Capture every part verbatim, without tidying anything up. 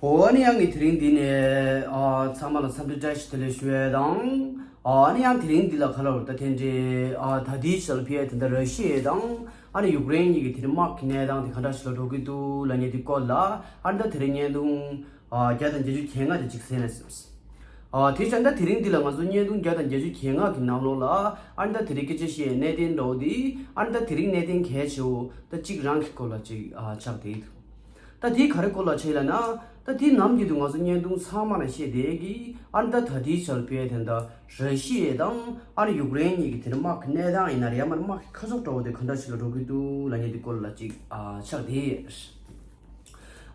འོ་ཨ་ནི་ཡང་ངས་དེ་རིང་འདི་ནས་ཨ་ཚང་མ་ལ་འཚམས་འདྲི་བཀྲ་ཤིས་བདེ་ལེགས་ཞུ་ཡས་དང་། ཨ་ཨ་ནི་ཡང་དེ་རིང་འདི་ལ་ག་ལ་བར་ད་དེ་འདྲའི་ཨ་ད་ལྟའི་ཆར་ཕི་ཡ་དེ་འདྲ་ར་ཤི་ཡ་དང་ཨ་ནི་ཡུཀ་རེན་གཉིས་ཀྱི་དེ་རིང་དམག་གི་གནས་སྟངས་དེ་ག་འདྲ་ཞིག་ལ་འགྲོ་གི་འདུག་ལབ་མཁན་དེ་སྐོར་ལ་ཨ་ནི་ད་དེ་རིང་བརྙན་ཐུང་ཨ་བརྒྱ་དང་བརྒྱད་ཅུ་གྱ་ལྔ་དེ་ཅིག་གསན་ན་སྲིད། ཨ་དེ་བྱས་ན་ད་དེ་རིང་འདི་ལ་ང་ཚོ་བརྙན་ཐུང་བརྒྱ་དང་བརྒྱད་ཅུ་གྱ་ལྔ་གི་ནང་ལོགས་ལ་ཨ་ནི་ད་དེ་རིང་སྐད་ཆ་བཤད་གནད་དོན་འདྲ་བོ་དེ་ཨ་ནི་ད་དེ་རིང་གནད་དོན་གལ་ཆེ་བོ་ད་གཅིག་རང་གི་སྐོར་ལ་ཅིག་ཨ་ཆགས་བསྡད་འདུག་ད་དེའི་ག་རེ་སྐོར་ལ་བྱས་ལབ་ན། ད་དེ་ནམ་རྒྱུན་དུ་ང་ཚོ་བརྙན་ཐུང་ཚང་མ་ལ་བཤད་བསྡད་ཀྱི་ཨ་ནི་ད་ད་ལྟའི་ཆར་ཕི་ཡ་དེ་འདྲ་ར་ཤི་ཡ་དང་ཨ་ནི་ཡུཀ་རེན་གཉིས་ཀྱི་དེ་འདྲ་དམག་གི་གནས་སྟངས་ཡིན་ན་རེད་ཡང་མིན་ན་དམག་གི་ཁ་ཕྱོགས་འདྲ་བོ་དེ་ག་འདྲ་ཞིག་ལ་འགྲོ་གི་འདུག་ལབ་མཁན་དེ་སྐོར་ལ་ཅིག་ཨ་ཆགས་བསྡད་ཡོད།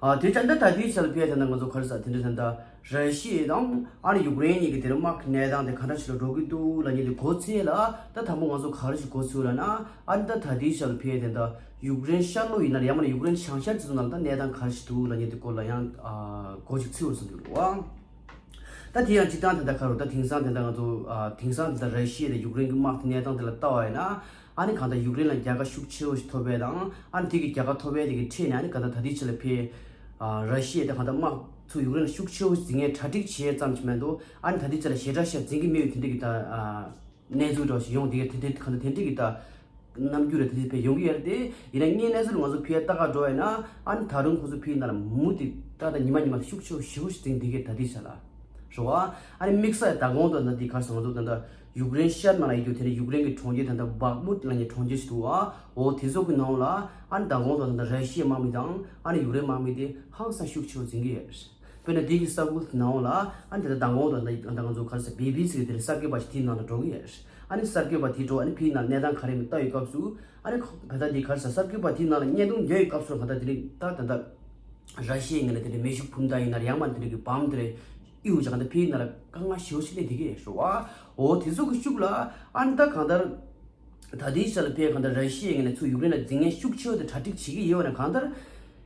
ཨ་དེ་བྱས་ན་ད་ལྟའི་ཆར་ཕི་ཡ་དེ་འདྲ་ང་ཚོ་ག་རེ་ཟ་དེ་འདྲ་དེ་འདྲ་ར་ཤི་ཡ་དང་ཨ་ནི་ཡུཀ་རེན་གཉིས་ཀྱི་དེ་འདྲ་དམག་གི་གནས་སྟངས་དེ་ག་འདྲ་ཞིག་ལ་འགྲོ་གི་འདུག་ལབ་མཁན་དེ་གོ་ཚེ་ལ་ད་དང་པོ་ང་ཚོ་ག་རེ་ཞིག་གོ་ཚུལ་ལབ་ན། ཨ་ནི་ད་ད་ལྟའི་ཆར་ཕི་ཡ་དེ་འདྲ་ཡུཀ་རེན་ཤར་ལྷོ་ཡིན་ན་རེད་ཡང་མིན་ན་ཡུཀ་རེན་བྱང་ཤར་དེ་ཚོ་ནང་ལ་ད་གནས་སྟངས་ག་རེ་ཞིག་འདུག་ལབ་མཁན་དེ་སྐོར་ལ་ཡང་ཨ་གོ་ཅིག་ཚུལ་བར་སོང་འདུག་རོ། ད་དེ་ཡང་སྤྱིར་བཏང་དེ་འདྲ་ག་རེ་ད་དེང་སང་དེ་འདྲ་ང་ཚོ་ཨ་དེང་སང་དེ་འདྲ་ར་ཤི་ཡ་དང་ཡུཀ་རེན་གྱི་དམག་གི་གནས་སྟངས་དེ་ལ་ལྟ་བ་ཡིན་ན་ཨ་ནི་གང་ལྟར་ཡུཀ་རེན་ལ་རྒྱལ་ཁ་ཤུགས་ཆེ་བོ་ཞིག་ཐོབ་པ་དང་ཨ་ནི་དེ་གི་རྒྱལ་ཁ་ཐོབ་པའི་དེ་གི་ཁྲོད་ནས་ཨ་ནི་གང་ལྟར་ད་ལྟའི་ཆར་ལ་ཕི་ཡ་ཨ་ར་ཤི་ཡ་དང་གང་ལྟར་དམག་ཚུར་ཡུཀ་རེན་ལ་ཤུགས་ཆེ་བོ་ཞིག་འཛིང་མཁན་གྲ་སྒྲིག་བྱས་ཙམ་ཞིག་མ་གཏོགས་ཨ་ནི་ད་ལྟའི་ཆར་ལ་ཞེ་དྲག་ཞིག་འཛིང་གི་མེད་པའི་དེ་འདྲ་གི་ད་ཨ། གནས་ཚུལ་འདྲ་ཞིག་ཡོང་དེ་ག་དེ་དེ་ག་དེ་དེ་འདྲ་གི་ད་རྣམ་འགྱུར་རེ་དེ་དེ་བས་ཡོང་གི་ཡོད་རེད་དེ། ཡིན་ན་ངའི་གནས་ཚུལ་ང་ཚོ་ཕི་ཡ་ལྟ་ག་འགྲོ་ཡ་ན་ཨ་ནི་ད་རུང་ཁོ་ཚོ་ཕི་ཡ་ནང་ལ་མུ་མཐུད་ད་ལྟ་ཉི་མ་ཉི་མ་ཤུགས་ཆེ་བོ་ཞེ་པོ་ཞིག་འཛིང་དེ་ག་ད་དེ་ཆ་ལ་རོ། ཨ་ནི་དམིགས་བསལ་ད་གོང་དུ་ད་དེ་གར་སོང་ང་ཚོ་ད་ད་ཡུཀ་རེན་ཤར་ནང་ལ་ཡོད་རྒྱུ་དེ་ནི་ཡུཀ་རེན་གི་གྲོང་ཁྱེར་ད་ད་བག་མུད་ལ་ནི་གྲོང་ཁྱེར་ཞིག་འདུག་ཨ། འོ་དེ་ཚོ་གི་ནང་ལ་ཨ་ནི་ད་གོང་དུ་ད་ད་ར་ཤི་ཡའི་དམག་མི་དང་ཨ་ནི་ཡུཀ་རེན་དམག་མི་དེ་ཧང་སང་ཤུགས་ཆེ་བོ་འཛིང་གི་ཡོད་རེད། དཔེར་ན་འདི་གི་ས་ཁུལ་ནང་ལ་ཨ་འདི་ལ་མདང་དགོང་དང་ད་ང་ཚོ་ག་རེ་ཟེར་བི་བི་སི་གི་དེ་ལ་གསར་འགོད་པ་ཞིག་དེ་ལ་གསར་འགོད་པ་དེའི་ནང་ལ་འགྲོ་གི་ཡོད། ཨ་ནི་གསར་འགོད་པ་དེས་འགྲོ་ཨ་ནི་ཕི་ཡ་ནང་གནས་སྟངས་ག་རེ་མིན་ལྟ་ཡོད་སྐབས་སུ་ཨ་ནི་ཁོ་ད་ལྟ་འདི་ག་རེ་ཟེར་གསར་འགོད་པ་དེའི་ནང་ལ་བརྙན་ཐུང་ཉོ་ཡོད་སྐབས་སུ་གང་ལྟར་དེ་རིང་ད་ད་ལྟ་ར་ཤི་ཡའི་ངོས་ནས་དེ་འདྲའི་མེ་ཤུགས་འཕུར་མདའ་ཡིན་ན་ཡང་མ་དེ་འདྲ་གི་བམ་དེ་འདྲ་གཡུག་བྱས་གང་ལྟར་ཕི་ཡ་ནང་ལ་དཀའ་ངལ་ཞེ་པོ་ཞིག་སླེབས་བསྡད་ཀྱི་ཡོད་རེད་བ། འོ་དེ་ཚོ་གི་ཤུགས་ལ་ཨ་ནི་ད་གང་ལྟར་ད་ལྟའི་ཆ་ལ་ཕི་ཡ་གང་ལྟར་ར་ཤི་ཡའི་ངོས་ནས་ཚུར་ཡུཀ་རེན་ལ་འཛིང་མཁན་ཤུགས་ཆེ་བ་དེ་གྲ་སྒྲིག་བྱེད་ཀྱི་ཡོད་ན་གང་ལྟར།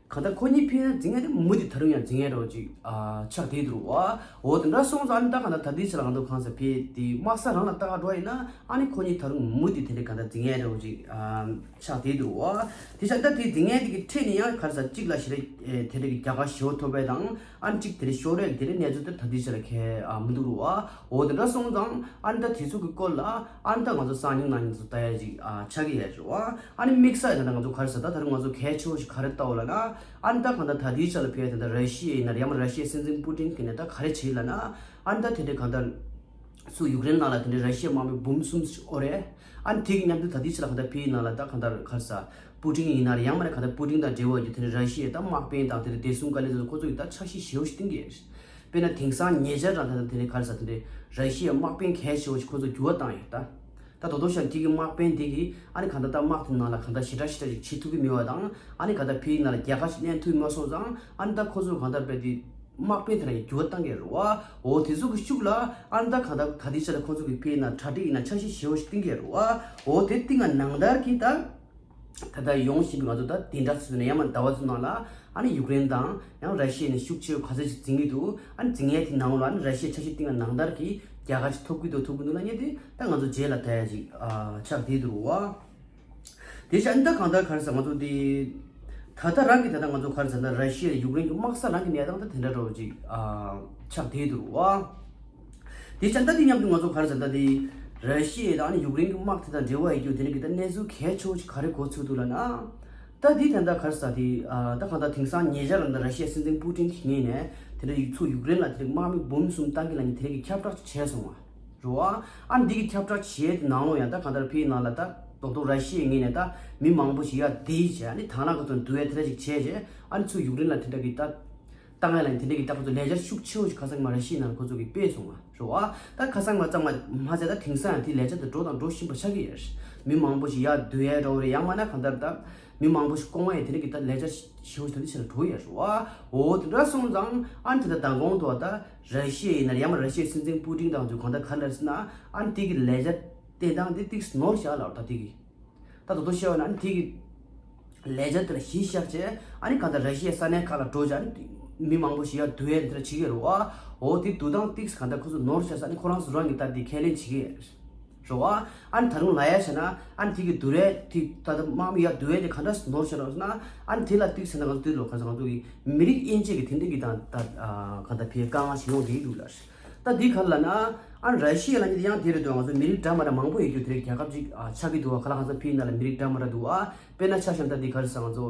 གང་ལྟར་ཁོ་གཉིས་ཕན་ཚུན་འཛིང་ཡ་དེ་མུ་མཐུད་ད་རུང་ཡང་འཛིང་ཡ་འདྲ་བོ་ཅིག་ཨ་ཆགས་བསྡད་འདུག་བ། འོ་དེ་འདྲ་སོང་ཙང་ཨ་ནི་ད་གང་ལྟར་ད་ལྟའི་ཆ་ལ་ང་ཚོ་གང་ཟེར་ཕི་ཡ་དེ་དམག་ས་རང་ལ་ལྟ་ག་འགྲོ་ཡིན་ན་ཨ་ནི་ཁོ་གཉིས་ད་རུང་མུ་མཐུད་དེ་འདྲའི་གང་ལྟར་འཛིང་ཡ་འདྲ་བོ་ཅིག་ཨ་ཆགས་བསྡད་འདུག་བ། དེ་ཆ་ད་དེ་འཛིང་ཡ་དེ་གི་ཁྲོད་ནས་ཡང་ག་རེ་ཟེར་གཅིག་ལ་ཞེ་དྲག་དེ་འདྲ་གི་རྒྱལ་ཁ་ཞེ་པོ་ཐོབ་པ་དང་ཨ་ནི་གཅིག་དེ་འདྲ་ཤོར་ཡ་དེ་འདྲའི་གནས་ཚུལ་དེ་ད་ལྟའི་ཆ་ལ་གང་ཡང་ཨ་མི་འདུག་རུ་བ། འོ་དེ་འདྲ་སོང་ཙང་ཨ་ནི་ད་དེ་ཚོ་གི་སྐོར་ལ་ཨ་ནི་ད་ང་ཚོ་སང་ཉིན་གནངས་ཉིན་ཚོ་ལྟ་ཡ་ཅིག་ཨ་ཆགས་ཀྱི་ཡོད་རེད་བ། ཨ་ནི་དམིགས་བསལ་ཡིན་ན་ང་ཚོ་ག་རེ་ཟེར་ད་ད་རུང་ང་ཚོ་གལ་ཆེ་བོ་ཞིག་ག་རེ་ལྟ་བ་ལབ་ན། ཨ་ནི་ད་གང་ལྟར་ད་ལྟའི་ཆ་ལ་ཕི་ཡ་དེ་འདྲ་ར་ཤི་ཡ་ཡིན་ན་རེད་ཡང་མིན་ན་ར་ཤི་ཡའི་སྲིད་འཛིན་པུ་ཏིན་གྱིས་ནས་ད་ག་རེ་བྱེད་ལབ་ན། ཨ་ནི་ད་དེ་འདྲའི་གང་ལྟར་ཚུར་ཡུཀ་རེན་ནང་ལ་དེ་འདྲའི་ར་ཤི་ཡའི་དམག་མི་འབུམ་གསུམ་ཞིག་ཨོ་རེད། ཨ་ནི་དེ་གི་མཉམ་དུ་ད་ལྟའི་ཆ་ལ་གང་ལྟར་ཕི་ཡ་ནང་ལ་ད་གང་ལྟར་ག་རེ་ཟེར་པུ་ཏིན་ཡིན་ན་རེད་ཡང་མིན་ན་གང་ལྟར་པུ་ཏིན་དང་འབྲེལ་བ་ཡོད་དེ་འདྲའི་ར་ཤི་ཡའི་ད་དམག་དཔོན་དང་དེ་འདྲའི་བདེ་སྲུང་བཀའ་བློན་དེ་ཚོ་ཁོ་ཚོ་ཡིས་ད་འཆར་གཞི་ཞེ་པོ་ཞིག་བཏིང་གི་ཡོད་རེད། དཔེར་ན་དེང་སང་ཉེ་ཆར་རང་ད་ལྟ་དེ་འདྲའི་ག་རེ་ཟེར་དེ་འདྲའི་ར་ཤི་ཡའི་དམག་དཔོན་གལ་ཆེ་བོ་ཞིག་ཁོ་ཚོ་འགྱུར་བ་བཏང་ཡོད་ད། ད་དོ་དོ་ཤག་དེ་གི་དམག་དཔོན་དེ་གི་ཨ་ནི་གང་ལྟར་ད་དམག་དེ་ནང་ལ་གང་ལྟར་ཞེ་དྲག་ཞེ་དྲག་ཅིག་བྱེད་ཐུབ་ཀྱི་མེད་པ་དང་ཨ་ནི་གང་ལྟར་ཕི་ཡ་ནང་ལ་རྒྱལ་ཁ་ཞིག་ལེན་ཐུབ་མ་སོང་ཙང་ཨ་ནི་ད་ཁོ་ཚོ་གང་ལྟར་རྦད་དེ་དམག་དཔོན་དེ་ལ་ཡང་འགྱུར་བ་བཏང་གི་རེད་བ། འོ་དེ་ཚོ་གི་ཤུགས་ལ་ཨ་ནི་ད་གང་ལྟར་ད་ལྟའི་ཆ་ལ་ཁོ་ཚོ་གི་ཕི་ཡ་ནང་གྲ་སྒྲིག་ཡིན་ན་འཆར་གཞི་ཞེ་པོ་ཞིག་བཏིང་གི་རེད་བ། འོ་དེ་བཏིང་བ་ནང་ལྟར་གྱི་ད་ད་ལྟ་ཡོང་བཞིན་པའི་ང་ཚོ་ད་དེ་འདྲ་ཚོ་ནས་ཡང་མ་ཟླ་བ་ཚོ་ནང་ལ་ཨ་ནི་ཡུཀ་རེན་དང་ཡང་ར་ཤི་ཡ་ནས་ཤུགས་ཆེ་བོ་ག་ཚོད་ཅིག་འཛིང་གི་འདུག་ཨ་ནི་འཛིང་ཡས་དེ་ནང་ལ་ཨ་ནི་ར་ཤི་ཡས་འཆར་གཞི་བཏིང་བ་ནང་ལྟར་གྱི་རྒྱལ་ཁ་ཅིག་ཐོབ་ཀྱི་འདུག་ཐོབ་ཀྱི་འདུག་ལབ་མཁན་དེ་ད་ང་ཚོ་རྗེས་ལ་ལྟ་ཡ་ཅིག་ཨ་ཆགས་བསྡད་འདུག་བ། དེ་བཞིན་ད་གང་ལྟར་ག་རེ་ཟེར་ང་ཚོ་འདི་ད་ལྟ་རང་གི་ད་ལྟ་ང་ཚོ་ག་རེ་ཟེར་ན་ར་ཤི་ཡ་ཡུཀ་རེན་གྱི་དམག་ས་རང་གི་གནས་སྟངས་ད་དེ་འདྲ་འདྲ་བོ་ཅིག་ཨ་ཆགས་བསྡད་འདུག་བ། དེ་བཞིན་ད་འདི་མཉམ་དུ་ང་ཚོ་ག་རེ་ཟེར་ད་འདི་ར་ཤི་ཡ་དང་ཡུཀ་རེན་གྱི་དམག་དེ་དང་འབྲེལ་བ་ཡོད་རྒྱུ་དེ་རིང་གི་ད་གནས་ཚུལ་གལ་ཆེ་བོ་ཅིག་ག་རེ་གོ་ཚུལ་འདུག་ལབ་ན། ད་འདི་ད་ལྟ་ག་རེ་ཟེར་འདི་ཨ་ད་གང་ལྟར་དེང་སང་ཉེ་ཆར་ད་ར་ཤི་ཡའི་སྲིད་འཛིན་པུ་ཏིན་གྱི་ངོས་ནས་དེ་འདྲ་ཡུ་ཚུར་ཡུཀ་རེན་ལ་དེ་འདྲ་དམག་མི་འབུམ་གསུམ་བཏང་གི་ལབ་མཁན་དེ་རིང་གི་ཁྱབ་བསྒྲགས་ཅིག་བྱས་སོང་བ། རེད་བ། ཨ་འདི་གི་ཁྱབ་བསྒྲགས་བྱས་དེ་ནང་ལོགས་ཡང་ད་གང་ལྟར་ཕི་ཡ་ནང་ལ་ད་རྡོག་རྡོག་ར་ཤི་ཡའི་ངོས་ནས་ད་མི་མང་པོ་ཞིག་ཡར་བསྡད་བྱས་ཨ་ནི་དང་བླངས་ཁ་ཐོག་འདུལ་བའི་དེ་འདྲ་ཞིག་བྱས་རྗེས་ཨ་ནི་ཚུར་ཡུཀ་རེན་ལ་དེ་འདྲ་གི་ད་བཏང་ཡ་ལ་དེ་འདྲ་གི་ད་ཁོ་ཚོ་ལས་འཆར་ཤུགས་ཆེ་བོ་ཞིག་ཁ་སང་མ་ར་ཤི་ཡའི་ནང་ཁོ་ཚོ་གིས་སྤེལ་སོང་བ་རེད་བ། ད་ཁ་སང་མ་ཙམ་མ་མ་ཟད་ད་དེང་སང་ཡང་དེ་ལས་འཆར་དེ་འགྲོ་དང་འགྲོ་བཞིན་པ་ཆགས་ཀྱི་ཡོད་རེད། མི་མང་པོ་ཞིག་ཡར་བསྡུ་ཡ་འདྲ་བོ་རེད་ཡང་མིན་ན་གང་ལྟར་ད་མི་མང་པོ་ཞིག་བསྐོང་བ་ཡང་དེ་འདྲ་གི་ད་ལས་འཆར་ཞེ་པོ་ཞིག་ད་ལྟའི་ཆར་འགྲོ་ཡོད་རེད་བ། འོ་དེ་འདྲ་སོང་ཙང་ཨ་ནི་དེ་ད་མདང་དགོང་དུ་བ་ད་ར་ཤི་ཡ་ཡིན་ན་ཡང་མིན་ན་ར་ཤི་ཡའི་སྲིད་འཛིན་པུ་ཏིན་དང་ཚོས་གང་ལྟར་ག་རེ་ལབ་ཟེར་ན་ཨ་ནི་དེ་གི་ལས་འཆར་བསྟན་སྟངས་དེ་ཏིག་ཙམ་ནོར་བཞག་ལབ་ད་དེ་གི་ད་དོ་དོ་བཤད་པ་ན་ཨ་ནི་དེ་གི་ལས་འཆར་དེ་ལ་གཞི་བཞག་བྱས་ཨ་ནི་གང་ལྟར་ར་ཤི་ཡའི་ས་གནས་ཁག་ལ་འགྲོ་བྱས་ཨ་ནི་མི་མང་པོ་ཞིག་ཡར་བསྡུ་ཡས་དེ་འདྲ་བྱེད་ཀྱི་རེད་བ། འོ་དེ་བསྡུ་སྟངས་ཏིག་ཙམ་གང་ལྟར་ཁོ་ཚོ་ནོར་བཞག་ས་ཨ་ནི་ཁོ་རང་ཚོ་རང་གི་ལྟར་དེ་ཁས་ལེན་བྱེད་ཀྱི་ཡོད་རེད། རེད་བ། ཨ་ནི་ད་རུང་ལབ་ཡ་བྱས་ན་ཨ་ནི་དེ་གི་བསྡུར་ཡ་དེ་ད་ལྟ་དམག་མི་ཡར་བསྡུ་ཡ་དེ་ག་འདྲ་ནོར་བྱས་རོགས་ཟེར་ན། ཨ་ནི་དེ་ལ་ཏིག་ཟེར་ན་ང་ཚོ་དེ་ལོ་ག་ཚོད་ང་ཚོ་གི་མི་རིགས་དབྱེ་འབྱེད་ཀྱི་དེ་འདྲ་གི་དང་ད་ག་ད་ཕི་དཀའ་ངལ་ཞིག་ཡོང་བསྡད་ཀྱི་འདུག་ལ། ད་འདི་ག་རེ་ལབ་ན། ཨ་ནི་ར་ཤི་ཡ་ལབ་མཁན་དེ་ཡང་དེ་རེད་འདུག་ང་ཚོ་མི་རིགས་འདྲ་མི་འདྲ་མང་པོ་ཡོད་རྒྱུ་དེ་རེད། རྒྱལ་ཁབ་ཅིག་ཨ་ཆགས་ཀྱི་འདུག་བ། ག་ལ་གང་ས་ཕི་ཡིན་ན་ལ་མི་རིགས་འདྲ་མི་འདྲ་འདུག་བ། དཔེར་ན་ཆ་བཞག་ན་ད་འདི་ག་རེ་ཟེར་ང་ཚོ་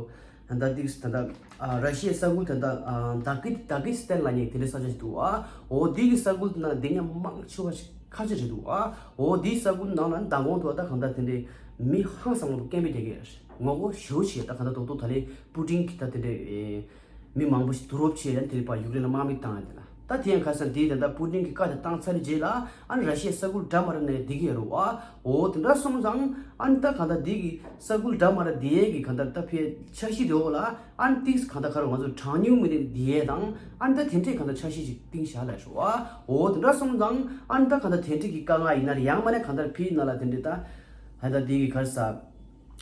ད་ལྟ་འདི་ད་ལྟ་ཨ་ར་ཤི་ཡའི་ས་ཁུལ་ད་ལྟ་ཨ་ད་ཀི་ད་ཀི་སི་ཐན་ལབ་མཁན་དེ་འདྲའི་ས་ཆ་ཞིག་འདུག་བ། འོ་འདི་གི་ས་ཁུལ་ནང་འདི་ཉམ་མང་ཆེ་བ་ཞིག་ཁ་ཆེ་རེད་འདུག་བ། འོ་འདི་ས་ཁུལ་ནང་ལ་མདང་དགོང་དུ་ད་གང་ལྟར་དེ་འདྲའི་མི་ཧང་སང་པོ་སྐད་འབོད་རྒྱག་གི་ངོ་རྒོལ་ཞེ་པོ་བྱས། ད་གང་ལྟར་རྡོག་རྡོག་ད་ལས་པུ་ཏིན་གྱི་ད་དེ་འདྲའི་མི་མང་པོ་ཞིག་བསྡུ་རུབ་བྱས་ཡང་དེ་རིང་ཕར་ཡུཀ་རེན་ལ་དམག་མི་བཏང་ཡ་དེ་ལ། ད་དེ་ཡང་ཁ་སང་དེའི་ད་ལྟ་པུ་ཏིན་གྱི་བཀའ་དེ་བཏང་ཚར་རྗེས་ལ་ཨ་ནི་ར་ཤི་ཡའི་ས་ཁུལ་འདྲ་མི་འདྲ་ནས་བསྡད་ཀྱི་ཡོད་རེད་བ། འོ་དེ་འདྲ་སོང་ཙང་ཨ་ནི་ད་གང་ལྟར་དེ་གི་ས་ཁུལ་འདྲ་མི་འདྲ་བསྡད་ཡས་ཀྱི་གང་ལྟར་ད་ཕའི་འཆར་གཞི་དེ་འོག་ལ་ཨ་ནི་ཏིག་གང་ལྟར་ག་རེ་ང་ཚོ་གྲངས་ཉུང་མི་རིགས་བསྡད་ཡས་དང་ཨ་ནི་ད་དེ་འདྲས་གང་ལྟར་འཆར་གཞི་ཅིག་བཏིང་བཞག་ལ་རེད་བ། འོ་དེ་འདྲ་སོང་ཙང་ཨ་ནི་ད་གང་ལྟར་དེ་འདྲས་ཀྱི་དཀའ་ངལ་ཡིན་ན་ཡང་མ་ནས་གང་ལྟར་ཕའི་ནང་ལ་དེ་འདྲས་ད་ད་ལྟ་དེ་གི་ག་རེ་ཟ།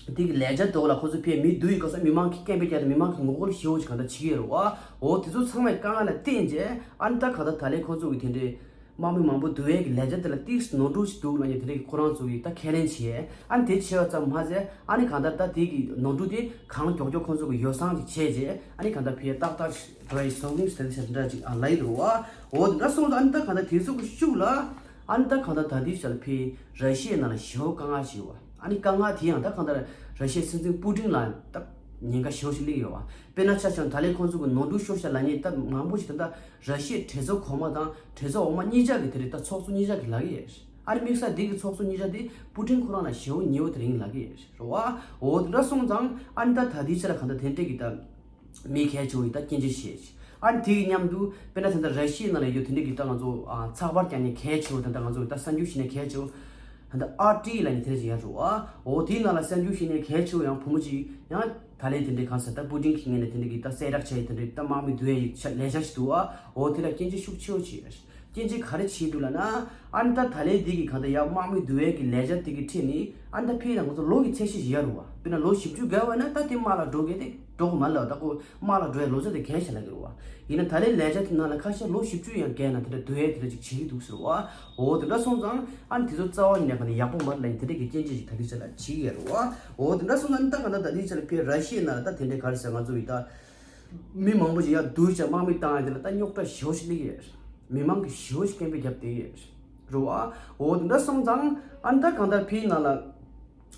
དེ་གི་ལས་འཆར་དེ་འོག་ལ་ཁོ་ཚོ་ཕའི་མི་བསྡུ་ཡི་སྐབས་སུ་མི་མང་གི་སྐད་འབོད་རྒྱག་དང་མི་མང་གི་ངོ་རྒོལ་ཞེ་པོ་ཅིག་གང་ལྟར་བྱེད་ཀྱི་ཡོད་རེད་བ། འོ་དེ་ཚོ་ཚང་མའི་དཀའ་ངལ་ལ་བརྟེན་བྱས་ཨ་ནི་ད་གང་ལྟར་ད་ལས་ཁོ་ཚོ་གི་དེ་འདྲའི་དམག་མི་མང་པོ་བསྡུ་ཡས་ཀྱི་ལས་འཆར་དེ་ལ་ཏིག་ནོར་འཁྲུལ་ཞིག་འདུག་ལབ་མཁན་དེ་འདྲའི་ཁོ་རང་ཚོ་གི་ད་ཁས་ལེན་བྱས། ཨ་ནི་དེ་བྱས་པ་ཙམ་མ་ཟད་ཨ་ནི་གང་ལྟར་ད་དེ་གི་ནོར་འཁྲུལ་དེ་གང་མགྱོགས་མགྱོགས་ཁོ་ཚོ་གི་ཡོ་བསྲང་ཅིག་བྱས་རྗེས་ཨ་ནི་གང་ལྟར་ཕའི་ཏག་ཏག་ཅིག་འགྲོ་ཡི་བཟོ་གི་ཟེར་ཟེར་འདྲ་ཅིག་ཨ་ལབ་ཡི་འདུག་བ། འོ་དེ་འདྲ་སོང་ཙང་ཨ་ནི་ད་གང་ལྟར་དེ་ཚོ་གི་ཤུགས་ལ་ཨ་ནི་ད་གང་ལྟར་ད་དེ་ཞལ་ཕའི་ར་ཤི་ཡའི་ནང་ལ་ཞེ་པོ་དཀའ་ངལ་ཞིག་ཡོད་བ། ཨ་ནི་དཀའ་ངལ་དེ་ཡང་ད་གང་ལྟར་ར་ཤི་ཡའི་སྲིད་འཛིན་པུ་ཏིན་ལ་ད་ཉེན་ཁ་ཞེ་པོ་ཞིག་སླེབས་ཡོད་བ། དཔེར་ན་ཆ་བཞག་ན་ད་ལན་ཁོང་ཚོ་གི་ནོར་འཁྲུལ་ཤོར་ཤག་ལབ་མཁན་ད་མང་པོ་ཞིག་ད་ལྟ་ར་ཤི་ཡའི་གྲོས་ཚོགས་གོང་མ་དང་གྲོས་ཚོགས་འོག་མ་གཉིས་ཆ་གི་དེ་རིང་ད་ཚོགས་གཙོ་གཉིས་ཆ་གི་ལབ་ཀྱི་ཡོད། ཨ་ནི་དམིགས་བསལ་འདི་གི་ཚོགས་གཙོ་གཉིས་ཆ་དེ་པུ་ཏིན་ཁོ་རང་ལ་ཞེ་པོ་ཉེ་བོ་དེ་རིང་ལབ་ཀྱི་ཡོད་རེད་བ། འོ་དེ་འདྲ་སོང་ཙང་ཨ་ནི་ད་ད་ལྟའི་ཆ་ལ་གང་ལྟར་དེ་འདྲས་ཀྱི་ད། མི་གལ་ཆེ་བོ་ཡི་ད་སྐྱོན་བརྗོད་བྱས། ཨ་ནི་དེ་གི་མཉམ་དུ་དཔེར་ན་ད་ལྟ་ར་ཤི་ཡའི་ནང་ལ་ཡོད་དེ་འདྲ་གི་ད་ང་ཚོ་ཨ་ཚགས་པར་རྒྱག་མཁན་གལ་ཆེ་བོ་དང་ད་ང་ཚོ་ད་གསར་འགྱུར་ཞིག་ནས་གལ་ཆེ་བོ་ད་ལྟ་ཨར་ཊི་ལབ་མཁན་དེ་འདྲ་ཅིག་ཡོད་རེད་བ། འོ་དེའི་ནང་ལ་གསར་འགྱུར་ཞིག་ནས་གལ་ཆེ་བོ་ཡང་བུ་མོ་ཅིག་ཡང་ད་ལན་དེ་འདྲའི་གང་ཟེར་ད་པུ་ཏིན་གྱི་ངོས་ནས་དེ་འདྲ་གི་ད་གསལ་བསྒྲགས་བྱས་ཡི་དེ་འདྲ་ད་དམག་མི་བསྡུ་ཡ་ཡི་ཆ་ལས་འཆར་ཞིག་འདུག་བ། འོ་དེ་ལ་སྐྱོན་བརྗོད་ཤུགས་ཆེ་བོ་བྱས། སྐྱོན་བརྗོད་ག་རེ་བྱས་འདུག་ལབ་ན། ཨ་ནི་ད་ད་ལན་འདི་གི་གང་ལྟར་ཡར་དམག་མི་བསྡུ་ཡས་ཀྱི་ལས་འཆར་དེ་གི་ཁྲིད་ནི་ཨ་ནི་ད་ཕེ་ཡིན་ན་ང་ཚོ་ལོ་གི་ཚད་གཞི་ཞིག་ཡོད་རེད་བ། དཔེར་ན་ལོ་བཞི་བཅུ་བརྒལ་བ་ན་ད་དེ་དམག་ལ་འགྲོ་གི་དེ་འགྲོ་གི་མ་ལ་ད་ཁོ་དམག་ལ་འགྲོ་ཡས་ལོ་ཚད་དེ་གལ་ཆེ་ལ་གི་རེད་བ། ཡིན་ན་ད་ལན་ལས་འཆར་དེ་ནང་ལ་ཁ་ཤས་ལོ་བཞི་བཅུ་ཡང་བརྒལ་ན་དེ་འདྲ་བསྡུ་ཡས་དེ་འདྲ་ཅིག་བྱེད་ཀྱི་འདུག་ཟེར་བ། འོ་དེ་འདྲ་སོང་ཙང་ཨ་ནི་དེ་ཚོ་རྩ་བ་ཉིད་ནས་ག་ནས་ཡག་པོ་མ་རེད་ལབ་ཡིན་དེ་འདྲ་གི་སྐྱོན་བརྗོད་ཅིག་ད་ལྟའི་ཆ་ལ་བྱེད་ཀྱི་ཡོད་རེད་བ། འོ་དེ་འདྲ་སོང་ཙང་ཨ་ནི་ད་གང་ལྟར་ད་ལྟའི་ཆ་ལ་ཕེ་ར་ཤི་ཡའི་ནང་ལ་ད་དེ་འདྲའི་ག་རེ་ཟེར་ང་ཚོ་ཡི་ད། མི་མང་པོ་ཞིག་ཡར་བསྡུས་བྱས་དམག་མི་བཏང་ཡ་དེ་ལ་ད་རྙོག་དྲ་ཞེ་པོ་ཞིག་སླེབས་ཡོད། མི་མང་གིས་ཞེ་པོ་ཞིག་སྐད་འབོད་བརྒྱབ་བསྡད་ཡོད། རེད་བ། འོ་དེ་འདྲ་སོང་ཙང་ཨ་ནི་ད་གང་ལྟར་ཕེའི་ནང་ལ་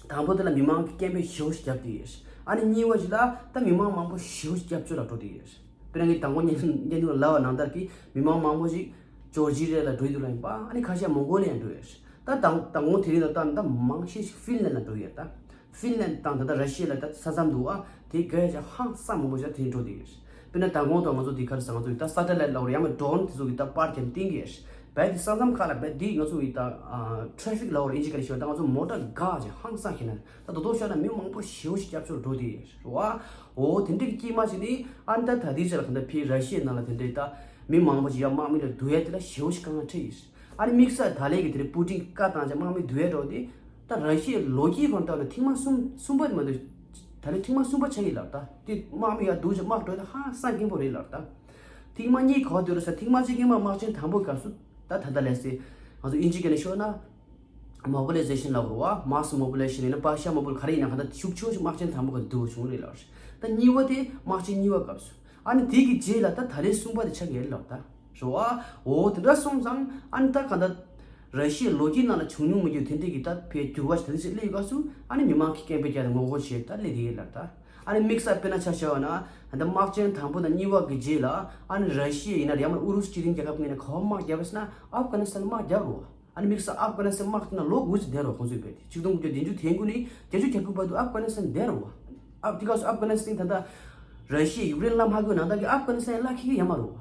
དང་པོ་དེ་ལ་མི་མང་གིས་སྐད་འབོད་ཞེ་པོ་ཞིག་བརྒྱབ་བསྡད་ཡོད། ཨ་ནི་གཉིས་པ་ཞིག་ལ་ད་མི་མང་མང་པོ་ཞེ་པོ་ཞིག་སྐྱབས་བཅོལ་ལ་འགྲོ་བསྡད་ཡོད། དཔེར་ན་ངས་དང་པོ་ཉན་ཉན་དུས་ལབ་པ་ནང་ལྟར་གྱི་མི་མང་མང་པོ་ཞིག་ཇོར་ཇི་རི་ཡ་ལ་འགྲོ་ཡི་འདུག་ལབ་ཡིན་པ། ཨ་ནི་ཁ་ཤས་མོང་གོ་ལི་ཡ་འགྲོ་ཡོད། ད་དང་དང་པོ་དེ་རིང་ལ་ད་ད་མང་ཤས་ཤིག་ཧྥིན་ལན་ལ་འགྲོ་ཡོད་ད། ཧྥིན་ལན་དང་ད་ལྟ་ར་ཤི་ཡ་ལ་ད་ས་མཚམས་འདུག་ཨ། དེ་ག་ཡ་ཧང་སང་མང་པོ་ཞིག་དེ་འགྲོ་དེ་ཡོད། དཔེར་ན་མདང་དགོང་དང་ང་ཚོ་དེ་ག་རེ་ཟེར་ང་ཚོ་ད་སེ་ཊ་ལའེ་ཊི་ལབ་རེད་ཡང་མིན་ཌོ་རོན་དེ་ཚོ་གི་ད་པར་གྱང་བཏིང་གི་ཡོད། བས་དེ་ས་མཚམས་ཁག་ལ་བས་དེ་ང་ཚོ་གི་ད་ཊེ་ཕིག་ལབ་རེད་ཨིན་ཇི་སྐད་ནས་ཤོད་ད་ང་ཚོ་མོ་ཊ་འགག་ཅིག་ཧང་སང་ཤེས་ན་ད་དོ་དོ་ཤོད་ན་མི་མང་པོ་ཞེ་པོ་ཞིག་སྐྱབས་བཅོལ་འགྲོ་དེ་ཡོད་རེད་བ། འོ་དེ་འདྲའི་སྐྱེས་མ་ཞིག་ནི་ཨ་ནི་ད་ད་དེ་ཆ་ལ་ག་འདྲ་ཕི་ར་ཤི་ཡའི་ནང་ལ་དེ་འདྲའི་ད་མི་མང་པོ་ཞིག་ཡ་དམག་མི་ལ་བསྡུ་ཡ་དེ་ལ་ཞེ་པོ་ཞིག་དཀའ་ངལ་འཕྲད་ཡོད། ཨ་ནི་དམིགས་བསལ་ད་ལན་གྱི་དེ་རིང་པུ་ཏིན་གྱིས་བཀའ་བཏང་བྱས་དམག་མི་བསྡུ་ཡས་འགྲོ་དེ། ད་ར་ཤི་ཡའི་ལོ་རྒྱུས་སྒང་ལྟར་ན་ཐེངས་མ་གསུམ་གསུམ་པ་དེ་མ་གཏོགས་ད་ལན་ཐེངས་མ་གསུམ་པ་ཆགས་ཀྱི་ལབ་ད། དེ་དམག་མི་ཡར་བསྡུ་བྱས་དམག་འགྲོ་དེ་ཧང་སང་སྐྱེན་པོ་རེད་ལབ་ད། ཐེངས་མ་གཉིས་ག་པར་བསྡུས་རེད་ཟེར་ཐེངས་མ་གཅིག་གི་དམག་དམག་ཆེན་དང་པོའི་སྐབས་སུ་ད་ད་ལྟ་ལས་སེ་ང་ཚོ་དབྱིན་ཇི་སྐད་ནས་ཤོད་ན་མོ་བི་ལི་ཟེ་ཤན་ལབ་རེད་བ། མཱ་སི་མོ་བི་ལི་ཟེ་ཤན་ཡིན་ན་པར་ཤ་མོ་བི་ལི་ག་རེ་ཡིན་ན་གང་ལྟར་ཤུགས་ཆེ་བོ་ཞིག་དམག་ཆེན་དང་པོ་ག་བསྡུ་བྱུང་རེད་ལབ་རེད། ད་གཉིས་པ་དེ་དམག་ཆེན་གཉིས་པ་སྐབས་སུ། ཨ་ནི་དེ་གི་རྗེས་ལ་ད་ད་ལན་གསུམ་པ་དེ་ཆགས་ཀྱི་རེད་ལབ་ད། རེད་བ། འོ་དེ་འདྲ་སོང་ཙང་ཨ་ནི་ད་གང་ལྟར་ར་ཤི་ཡའི་ལོ་རྒྱུས་ནང་ལ་བྱུང་མྱོང་མེད་རྒྱུ་དེ་འདྲའི་གི་ད་ཕའི་འགྱུར་བ་ཞིག་ད་ལྟ་ཅིག་སླེབས་ཡོད་སྐབས་སུ་ཨ་ནི་མི་མང་གིས་སྐད་འབོད་རྒྱག་དང་ངོ་རྒོལ་བྱས་ད་སླེབས་དེ་ཡིན་ལབ་ད། ཨ་ནི་དམིགས་བསལ་དཔེར་ན་ཆ་བཞག་པ་ན་ད་དམག་ཆེན་དང་པོ་དང་གཉིས་པ་གི་རྗེས་ལ་ཨ་ནི་ར་ཤི་ཡ་ཡིན་ན་རེད་ཡང་མིན་ཨུ་རུ་སུ་སྤྱི་མཐུན་རྒྱལ་ཁབ་ངོས་ནས་ག་པར་དམག་བརྒྱབ་པ་ཟེར་ན་ཨབ་གྷ་ནི་སི་ཐན་དམག་བརྒྱབ་རེད་བ། ཨ་ནི་དམིགས་བསལ་ཨབ་གྷ་ནི་སི་ཐན་དམག་དེ་ན་ལོ་དགུ་ཙམ་བསྡད་རེད་བ། ཁོང་ཚོའི་བས་དེ་ཆིག་སྟོང་དགུ་བརྒྱ་བདུན་ཅུ་དོན་དགུ་ནས་བརྒྱད་ཅུ་གྱ་དགུ་བར་དུ་ཨབ་གྷ་ནི་སི་ཐན་བསྡད་རེད་བ། ཨ་དེ་སྐབས་སུ་ཨབ་གྷ་ནི་སི་ཐན་ད་ལྟ་ར་ཤི་ཡ་ཡུཀ་རེན་ལ་མ་དགོས་ནང་ལྟར་གྱི་ཨབ་གྷ་ནི་སི་ཐན་ལ་ཁེ་གི་ཡོད་མ་རེད་བ།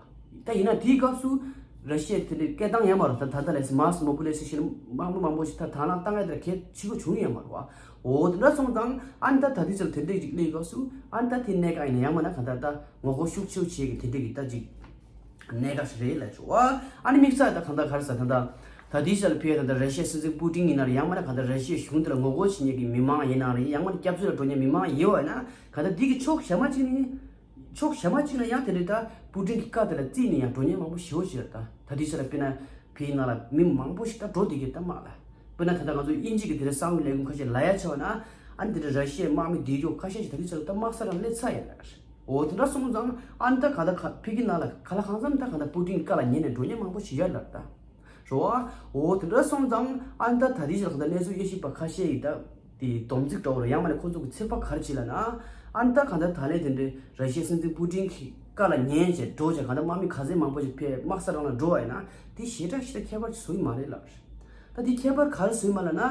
ད་ཡིན་ན་དེའི་སྐབས་སུ་ར་ཤི་ཡ་དེ་འདྲའི་སྐད་བཏང་ཡོད་མ་རེད། ད་ད་ལྟ་ལས་སི་མཱ་སི་མོ་བི་ལི་ཟེ་ཤན་མང་པོ་མང་པོ་ཞིག་ད་དང་བླངས་བཏང་ཡ་དེ་ལ་གལ་ཆེ་པོ་བྱུང་ཡོད་མ་རེད་བ། འོ་དེ་འདྲ་སོང་ཙང་ཨ་ནི་ད་ད་ལྟའི་ཆར་དེ་འདྲའི་ཅིག་སླེབས་སྐབས་སུ་ཨ་ནི་ད་དེ་གནད་འགག་ཡིན་ན་ཡང་མིན་ན་གང་ལྟར་ད་ངོ་རྒོལ་ཤུགས་ཆེ་བོ་བྱེད་ཀྱི་དེ་འདྲའི་གི་ད་ཅིག་གནད་འགག་ཞིག་རེད་ལབ་བྱུང་བ། ཨ་ནི་དམིགས་བསལ་ད་གང་ལྟར་ག་རེ་ཟེར་ད་ལྟ་ད་ལྟའི་ཆར་ལ་ཕེབས་ད་ལྟ་ར་ཤི་ཡའི་སྲིད་འཛིན་པུ་ཏིན་ཡིན་ན་རེད་ཡང་མིན་ན་གང་ལྟར་ར་ཤི་ཡའི་གཞུང་དེ་ལ་ངོ་རྒོལ་བྱེད་མཁན་གྱི་མི་མང་ཡིན་ན་རེད་ཡང་མིན་ན་སྐྱབས་བཅོལ་ལ་འགྲོ་མཁན་མི་མང་ཡིན་པ་ཡིན་ན་གང་ལྟར་འདི་གི་ཕྱོགས་གཞན་མ་གཅིག་ནས་ཕྱོགས་གཞན་མ་གཅིག་ནས་ཡང་དེ་འདྲའི་ད་པུ་ཏིན་གྱི་བཀའ་དེ་ལ་བརྩིས་ནས་ཡང་འགྲོ་མཁན་མང་པོ་ཞེ་པོ་ཅིག་རེད་ད། ད་ལྟའི་ཆར་ལ་དཔེར་ན་ཕེབས་ནང་ལ་མི་མང་པོ་ཞིག་ད་འགྲོ་བསྡད་ཀྱི་ད་དམག་ལ། དཔེར་ན་ད་ལྟ་ང་ཚོ་དབྱིན་ཇི་གི་དེ་འདྲའི་གསང་བའི་ལས་ཁུངས་ཁ་ཤས་ལབ་ཡ་ཆ་བ་ན། ཨ་ནི་དེ་འདྲའི་ར་ཤི་ཡའི་དམག་མི་བདེ་སྐྱོ་ཁ་ཤས་ཤིག་ད་ལྟའི་ཆར་ད་དམག་ས་རང་སླེབས་ཚར་ཡོད་རེད། འོ་དེ་འདྲ་སོང་ཙང་ཨ་ནི་ད་ག་ད་ག་ཕ་གི་ནང་ལ་ག་ལ་གང་འཚམ་ད་ག་ད་པུ་ཏིན་བཀའ་ལ་ཉན་ནས་འགྲོ་མཁན་མང་པོ་ཞིག་ཡོད་རེད་ད། རེད་བ། འོ་དེ་འདྲ་སོང་ཙང་ཨ་ནི་ད་ད་ལྟའི་ཆར་ག་ད་གནས་ཚུལ་དབྱེ་ཞིབ་པ་ཁ་ཤས་ཡིས་ད་དེ་སྡོམ་རྩིས་འདྲ་བོ་རེད། ཡང་མ་ནས་ཁོ་ཚོ་གི་ཚོད་དཔག་ག་རེ་བྱེད་ལབ་ན། ཨ་ནི་ད་ག་ད་ད་ལན་དེ་འདྲའི་ར་ཤི་ཡའི་སྲིད་འཛིན་པུ་ཏིན་གྱི་བཀའ་ལ་ཉན་བྱས་འགྲོ་བྱས་ག་ད་དམག་མི་ག་ཚད་མང་པོ་ཞིག་ཕེབས་དམག་ས་རང་ལ་འགྲོ་བ་ཡིན་ན། དེ་ཞེ་དྲག་ཞེ་དྲག་ཁྱད་པར་བཟོ་གི་མ་རེད་ལབ་རེད། ད་དེ་ཁྱད་པར་ག་རེ་བཟོས་མ་ལབ་ན།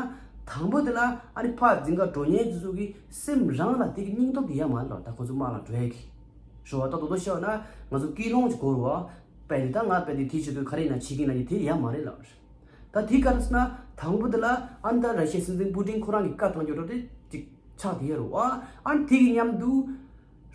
དང་པོ་དེ་ལ་ཨ་ནི་ཕར་འཛིང་ག་འགྲོ་མཁན་དེ་ཚོ་གི་སེམས་རང་ལ་དེ་གི་སྙིང་སྟོབས་དེ་ཡོད་མ་རེད་ལབ། ད་ཁོ་ཚོ་དམག་ལ་འགྲོ་ཡས་ཀྱི་རེད་བ། ད་དོ་དོ་བཤད་པ་ན་ང་ཚོ་ཀི་ལོང་ཅིག་འགོར་བ། དཔེ་དེ་ད་ང་དཔེ་དེ་དེའི་ཆེད་དུ་ག་རེ་ཡིན་ན་བྱེད་ཀྱི་ན་གི་དེ་ཡོད་མ་རེད་ལབ། ད་དེ་ག་རེ་ཟེར་ན་དང་པོ་དེ་ལ་ཨ་ནི་ད་ར་ཤི་ཡའི་སྲིད་འཛིན་པུ་ཏིན་ཁོ་རང་གི་བཀའ་བཏང་རྒྱུ་འདྲ་དེ་ཅིག་ཆགས་བསྡད་ཡོད་རེད་བ། ཨ་ནི་དེ་གི་མཉམ་དུ།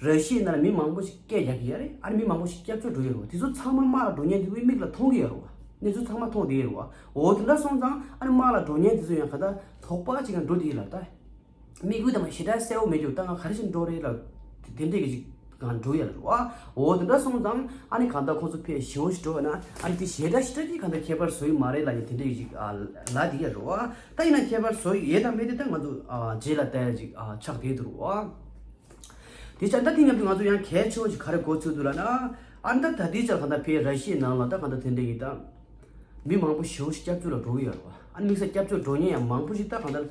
ར་ཤི་ཡའི་ནང་ལ་མི་མང་པོ་ཞིག་སྐད་རྒྱག་གི་ཡོད་རེད། ཨ་ནི་མི་མང་པོ་ཞིག་སྐྱབས་བཅོལ་འགྲོ་ཡོད་རེད་བ། དེ་ཚོ་ཚང་མ་དམག་ལ་འགྲོ་མཁན་དེ་ཚོའི་མིག་ལ་མཐོང་གི་ཡོད་རེད་བ། གནས་ཚུལ་ཚང་མ་མཐོང་བསྡད་ཡོད་རེད་བ། འོ་དེ་འདྲ་སོང་ཙང་ཨ་ནི་དམག་ལ་འགྲོ་མཁན་དེ་ཚོ་ཡང་ག་ད་དོགས་པ་ཅིག་ཡང་འགྲོ་བསྡད་ཡོད་ལ་ད། མིག་དབུས་དང་མ་ཞེ་དྲག་གསལ་བོ་མེད་རྒྱུ་ད་ང་ག་རེ་བྱས་འགྲོ་རེད་ལ། དེ་འདྲས་ཀྱི་ཅིག་གང་འགྲོ་ཡོད་རེད་བ། འོ་དེ་འདྲ་སོང་ཙང་ཨ་ནི་གང་ལྟར་ཁོང་ཚོ་ཕེབས་ཞེ་བོ་ཞིག་འགྲོ་བ་ན་ཨ་ནི་དེ་ཞེ་དྲག་ཞེ་དྲག་གི་གང་ལྟར་ཁྱད་པར་བཟོ་ཡི་མ་རེད་ལ་ཡིན་དེ་འདྲས་ཀྱི་ཅིག་ལ་དེ་ཡོད་རེད་བ། ད་ཡིན་ན་ཁྱད་པར་བཟོ་ཡི་ཡོད་དང་མེད་དེ་ད་ང་ཚོ་རྗེས་ལ་ལྟ་ཡ་ཅིག་ཆགས་བསྡད་འདུག་རེད་བ། དེ་ཆ་ད་དེ་མཉམ་དུ་ང་ཚོ་ཡང་གལ་ཆེ་བོ་ཞིག་ག་རེ་གོ་ཚུལ་འདུག་ལབ་ན། ཨ་ནི་ད་ད་ལྟའི་ཆར་གང་ལྟར་ཕེབས་ར་ཤི་ཡའི་ནང་ལ་ད་གང་ལྟར་དེ་འདྲས་ཀྱི་ད་མི་མང་པོ་ཞེ་བོ་ཞིག་སྐྱབས་བཅོལ་ལ་འགྲོ་གི་ཡོད་རེད་བ། ཨ་ནི་དམིགས་བསལ་སྐྱབས་བཅོལ་འགྲོ་མཁན་ཡང་མང་པོ་ཞིག་ད་གང་ལྟར་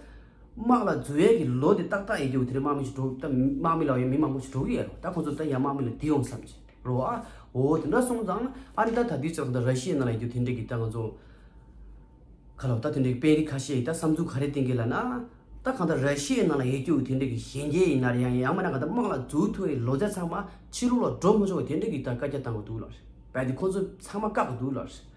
དམག་ལ་འཛུལ་ཡས་ཀྱི་ལོ་དེ་ཏག་ཏག་ཡིན་རྒྱུ་དེ་རིང་དམག་མི་ཞིག་འགྲོ་ད་དམག་མི་ལ་ཡང་མི་མང་པོ་ཞིག་འགྲོ་གི་ཡོད་རེད། ད་ཁོང་ཚོ་ད་ཡང་དམག་མི་ལ་བསྡུས་ཡོང་བསམ་གྱི་རེད་བ། འོ་དེ་འདྲ་སོང་ཙང་ཨ་ནི་ད་ད་ལྟའི་ཆར་གང་ལྟར་ར་ཤི་ཡའི་ནང་ལ་ཡིན་རྒྱུ་དེ་འདྲས་ཀྱི་ད་ང་ཚོ་ག་ལ་བ་ད་དེ་འདྲའི་དཔོན་རིགས་ཁ་ཤས་ཡིས་ད་བསམ་ཚུལ་ག་རེ་བསྟན་གྱི་ལབ་ན། ད་གང་ལྟར་ར་ཤི་ཡའི་ནང་ལ་ཡོད་རྒྱུ་དེ་འདྲའི་གི་གཞོན་སྐྱེས་ཡིན་ན་རེད། ཡང་ཡང་མིན་ན་གང་ལྟར་དམག་ལ་འཛུལ་ཐུབ་པའི་ལོ་ཚད་ཚང་མ་ཕྱི་ལོགས་ལ་འགྲོ་མི་ཆོག་པའི་དེ་འདྲའི་གི་ད་བཀའ་རྒྱ་བཏང་གི་འདུག་ལབ་རེད། བས་དེ་ཁོ་ཚོ་ཚང་མ་བཀག་གི་འདུག་ལབ་རེད།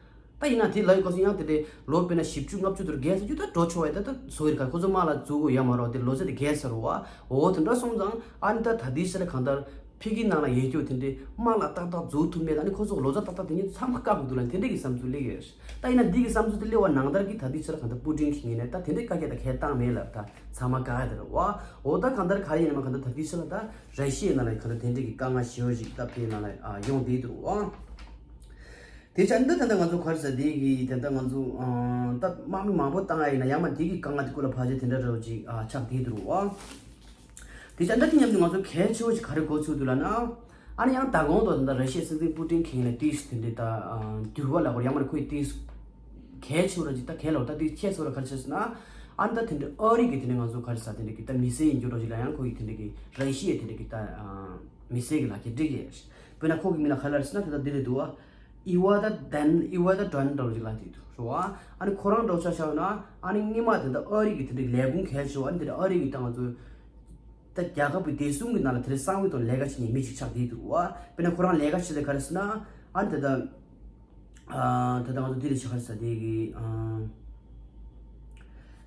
ད་ཡིན་ན་དེ་ལབ་ཡོད་སྐབས་སུ་ཡང་དེ་འདྲའི་ལོ་དཔེར་ན་བཞི་བཅུ་ལྔ་བཅུ་དེར་བརྒལ་ཚར་རྒྱུ་ད་འགྲོ་ཆོག་པའི་ད་ད་བཟོ་ཡི་ག་ཁོ་ཚོ་དམག་ལ་འཛུལ་དགོས་ཡ་མ་རེད་བ། དེ་ལོ་ཚད་དེ་བརྒལ་ཚར་རེད་བ། འོ་དེ་འདྲ་སོང་ཙང་ཨ་ནི་ད་ད་ལྟའི་ཆར་གང་ལྟར། ཕ་གིའི་ནང་ལ་ཡོད་རྒྱུ་དེ་འདྲའི་དམག་ལ་ཏག་ཏག་འཛུལ་ཐུབ་མེད། ཨ་ནི་ཁོ་ཚོ་ལོ་ཙཱ་ཏག་ཏག་དེ་ཉིད་ཚང་མ་བཀག་དགོས་འདུག་ལ་དེ་འདྲའི་གི་བསམ་ཚུལ་སླེབས་ཡོད་རེད། ད་ཡིན་ན་འདི་གི་བསམ་ཚུལ་དེ་སླེབས་པ་ནང་ལྟར་གྱི་ད་ལྟའི་ཆར་གང་ལྟར་པུ་ཏིན་གྱིས་ངེས་ནས་ད་དེ་འདྲའི་བཀའ་རྒྱ་ད་གས་བཏང་མེད་ལབ་ད་ཚང་མ་བཀག་ཡ་དེ་རེད་བ། འོ་ད་གང་ལྟར་ག་རེ་ཡིན་ནའང་གང་ལྟར་ད་ལྟའི་ཆར་ལ་ད་ར་ཤི་ཡའི་ནང་ལ་གང་ལྟར་དེ་འདྲའི་གི་དཀའ་ངལ་ཞེ་པོ་ཞིག་ད་ཕའི་ནང་ལ་ཡོང་བསྡད་འདུག་བ། དེ་ཆ་འདི་ད་ལྟ་ང་ཚོ་ག་རེ་ཟེར་དེ་གི་ད་ལྟ་ང་ཚོ་ད་དམག་མི་མང་པོ་བཏང་ཡ་ཡིན་ན་ཡང་མ་དེ་གི་དཀའ་ངལ་དེ་སྐོར་ལ་ཕལ་ཆེར་དེ་འདྲ་འདྲ་བོ་ཅིག་ཆགས་བསྡད་འདུག་བ། དེ་ཆ་འདི་དེ་མཉམ་དུ་ང་ཚོ་གལ་ཆེ་བོ་ཞིག་ག་རེ་གོ་ཚུལ་འདུག་ལབ་ན། ཨ་ནི་ཡང་ད་གོང་དུ་ད་ལྟ་ར་ཤི་ཡའི་སྲིད་འཛིན་པུ་ཏིན་གྱིས་ལ་ཏིས་དེ་འདྲའི་ད་འགྱུར་བ་ལ་གོ་ཡང་མ་ཁོས་ཏིས་གལ་ཆེ་བོ་ར་ཅིག་ད་གལ་ལ་ད་ཏིས་ཁྱད་ཆེ་བོ་ར་ག་རེ་བྱས་ཟེར་ན། ཨ་ནི་ད་དེ་འདྲའི་ཨ་རི་གི་དེ་འདྲའི་ང་ཚོ་ག་རེ་ཟ་དེ་འདྲའི་གི་ད་མི་སེར་ཡིན་རྒྱུ་འདྲ་ཅིག་ལ་ཡང་ཁོ་ཡི་དེ་འདྲའི་གི་ར་ཤི་ཡའི་དེ་འདྲའི་གི་ད་མི་སེར་གི་ལག་ཁྱེར་སྤྲད་ཀྱི་ཡོད། དཔེར་ན་ཁོ་གི་མིང་ལ་ག་རེ་ལབ་ཟེར་ན་དེ་ད་འདི་རེད་འདུག་བ། ཨི་ཝ་ད་དན་ཨི་ཝ་ད་དྲན་འདྲ་བོ་ཅིག་ལབ་དེ་འདུག་རེད་བ། ཨ་ནི་ཁོ་རང་འདྲ་བོ་ཆ་བཞག་ན་ཨ་ནི་སྔོན་མ་དེ་འདྲ་ཨ་རི་གི་དེ་འདྲའི་ལས་ཁུངས་གལ་ཆེ་བ་ཨ་ནི་དེ་འདྲ་ཨ་རི་གི་ད་ང་ཚོ་ད་རྒྱལ་ཁབ་ཀྱི་བདེ་སྲུང་གི་ནང་ལ་དེ་འདྲའི་གསང་བའི་ཐོག་ལས་ཀ་བྱེད་མཁན་མི་ཞིག་ཆགས་བསྡད་འདུག་བ། དཔེར་ན་ཁོ་རང་ལས་ཀ་བྱེད་ས་ག་རེ་ཟེར་ན་ཨ་ནི་དེ་ད་ཨ་ད་ད་ང་ཚོ་འདི་ལ་ཆ་ག་རེ་ཟེར་དེ་གི་ཨ།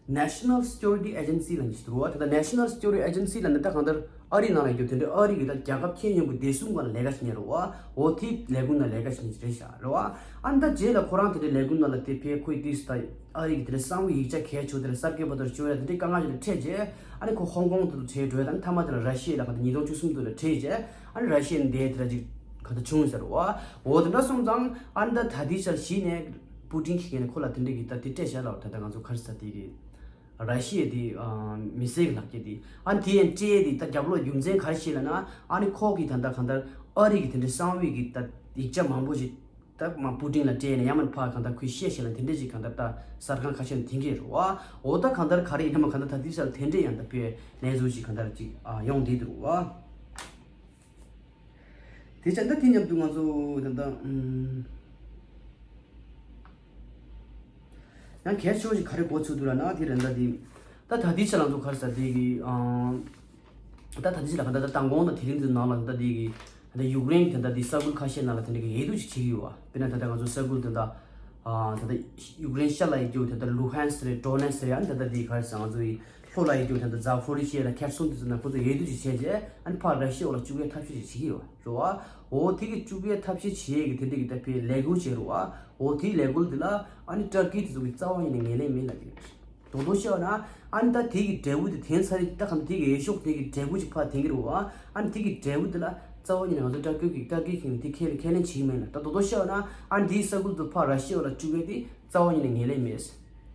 National Security Agency ལབ་ནས་ཞིག་འདུག་བ། དེ་ལྟར་National Security Agency ལབ་ནས་ད་གང་ལྟར་ཨ་རི་ནང་ལ་ཡོད་དེ་འདྲའི་ཨ་རི་གི་ད་རྒྱལ་ཁབ་ཁྱོན་ཡོངས་ཀྱི་བདེ་སྲུང་སྒང་ལ་ལས་ཀ་བྱེད་མཁན་རེད་བ། འོ་དེའི་ལས་ཁུངས་ནང་ལས་ཀ་བྱེད་མཁན་ཞིག་རེད་ཤག་རེད་བ། ཨ་ནི་ད་རྗེས་ལ་ཁོ་རང་དེ་འདྲའི་ལས་ཁུངས་ནང་ལ་དེ་ཕེབས་ཁོས་ཏིས་ད་ཨ་རི་གི་དེ་འདྲའི་གསང་བའི་ཡིག་ཆ་གལ་ཆེ་བོ་དེ་ལ་གསར་འགོད་པ་དང་བཅར་ཡ་དེ་འདྲའི་དཀའ་ངལ་ཞིག་ལ་འཕྲད་རྗེས་ཨ་ནི་ཁོ་ཧོང་ཀོང་དུ་བྲོས་འགྲོ་ཡ་དང་མཐའ་མ་དེ་ལ་ར་ཤི་ཡ་ལ་ག་ད་ཉིས་སྟོང་བཅུ་གསུམ་དུ་ལ་བྲོས་རྗེས་ཨ་ནི་ར་ཤི་ཡ་ནས་འདས་དེ་ལ་ཅིག་ག་ད་བྱུང་ཡོད་ས་རེད་བ། འོ་དེ་འདྲ་སོང་ཙང་ཨ་ནི་ད་ད་ལྟའི་ཆར་གཞི་ནས་པུ་ཏིན་གྱིས་ཁོ་ལ་དེ་འདྲ་གི་ད་དེ་སྤྲད་བཞག་ལ་ད་ལྟ་ང་ཚོ་ག་རེ་ཟ་དེ་གི་ར་ཤི་ཡའི་དེ་མི་སེར་གྱི་ལག་ཁྱེར་དེ་ཨ་ནི་དེ་ཡང་སྤྲད་དེ་ད་རྒྱབ་ལོགས་རྒྱུ་མཚན་ག་རེ་ཞིག་ལབ་ན་ཨ་ནི་ཁོ་གིས་ད་ལྟ་གང་ལྟར་ཨ་རི་གི་དེ་འདྲའི་གསང་བའི་གི་ད་ཡིག་ཆ་མང་པོ་ཞིག་ད་མ་པུ་ཏིན་ལ་སྤྲད་ནས་ཡང་མིན་ཕར་གང་ལྟར་ཁོས་བཤད་བཤད་ལ་དེ་འདྲ་ཞིག་གང་ལྟར་ད་གསར་ཁང་ཁ་ཤས་ནས་དེང་གི་རེད་བ། འོ་ད་གང་ལྟར་ག་རེ་ཡིན་ན་མ་གང་ལྟར་ད་དེ་ས་ལ་དེ་འདྲ་ཡང་ད་དཔེ་གནས་ཚུལ་ཞིག་གང་ལྟར་ཅིག་ཡོང་བསྡད་འདུག་བ། དེ་ཆ་འདི་དེ་མཉམ་དུ་ང་ཚོ་ད་ལྟ་ཨམ། ཡང་གལ་ཆེ་བ་ཞིག་ག་རེ་གོ་ཚུལ་འདུག་ལབ་ན་དེ་རེད་ད་དེ། ད་ད་ལྟའི་ཆ་ལ་ང་ཚོ་ག་རེ་ཟ་དེ་གི་ཨམ། ད་ད་ལྟའི་ཆ་ལ་ག་ད་ད་མདང་དགོང་དང་དེ་རིང་དེ་ནང་ལ་ད་དེ་གི་ད་ཡུཀ་རེན་གི་ད་ད་དེ་ས་ཁུལ་ཁ་ཤས་ནང་ལ་དེ་འདྲ་གི་འོས་བསྡུ་ཞིག་བྱེད་ཀྱི་ཡོད་བ། དཔེར་ན་ད་ལྟ་ང་ཚོ་ས་ཁུལ་ད་ལྟ་ཨ་ད་ལྟ་ཡུཀ་རེན་ཤར་ལ་ཡོད་རྒྱུ་ད་ལྟ་ལུ་ཧན་སི་རེད། ཌོ་ནེ་སི་རེད། ཨ་ནི་ད་ལྟ་དེ་ག་རེ་ཟ་ང་ཚོ་ཡི་ལྷོ་ལ་ཡོད་རྒྱུ་ད་ལྟ་ཛ་ཕོ་རི་ཤི་ཡ་དང་ཁེར་སོན་དེ་ཚོ་ནང་ཁོ་ཚོ་འོས་བསྡུ་ཅིག་བྱས་རྗེས་ཨ་ནི་ཕར་ར་ཤི་ཡ་འོག་ལ་བཅུག་ཡའི་ཐབས་ཤེས་ཅིག་བྱེད་ཀྱི་ཡོད་རེད་བ། འོ་དེ་གི་བཅུག་ཡའི་ཐབས་ཤེས་བྱེད་ཡས་ཀྱི་དེ་འདྲ་གི་ད་ཕའི་ལས་འགུལ་བྱེད་རེད་བ། འོ་དེའི་ལས་འགུལ་དེ་ལ་ཨ་ནི་ཏུར་ཀི་དེ་ཚོ་གི་རྩ་བ་ཉིད་ནས་ངོས་ལེན་མེད་ལབ་ཀྱི་ཡོད་རེད། དོ་དོ་བཤད་པ་ན་ཨ་ནི་ད་དེ་གི་འབྲས་བུ་དེ་དེང་ཚར་རེད། ད་གམ་དེ་གི་འོས་ཤོག་དེ་གི་འབྲས་བུ་ཅིག་ཕར་འཐེན་གྱི་རེད་བ། ཨ་ནི་དེ་གི་འབྲས་བུ་དེ་ལ་རྩ་བ་ཉིད་ནས་ང་ཚོ་ཏུར་ཀི་གི་ཏུར་ཀི་གི་དེ་ཁས་ཁས་ལེན་བྱེད་ཀྱི་མེད་ལབ། ད་དོ་དོ་བཤད་པ་ན་ཨ་ནི་དེའི་ས་ཁུལ་དུ་ཕར་ར་ཤི་ཡ་ལ་བཅུག་ཡས་དེ་རྩ་བ་ཉིད་ནས་ངོས་ལེན་མེད།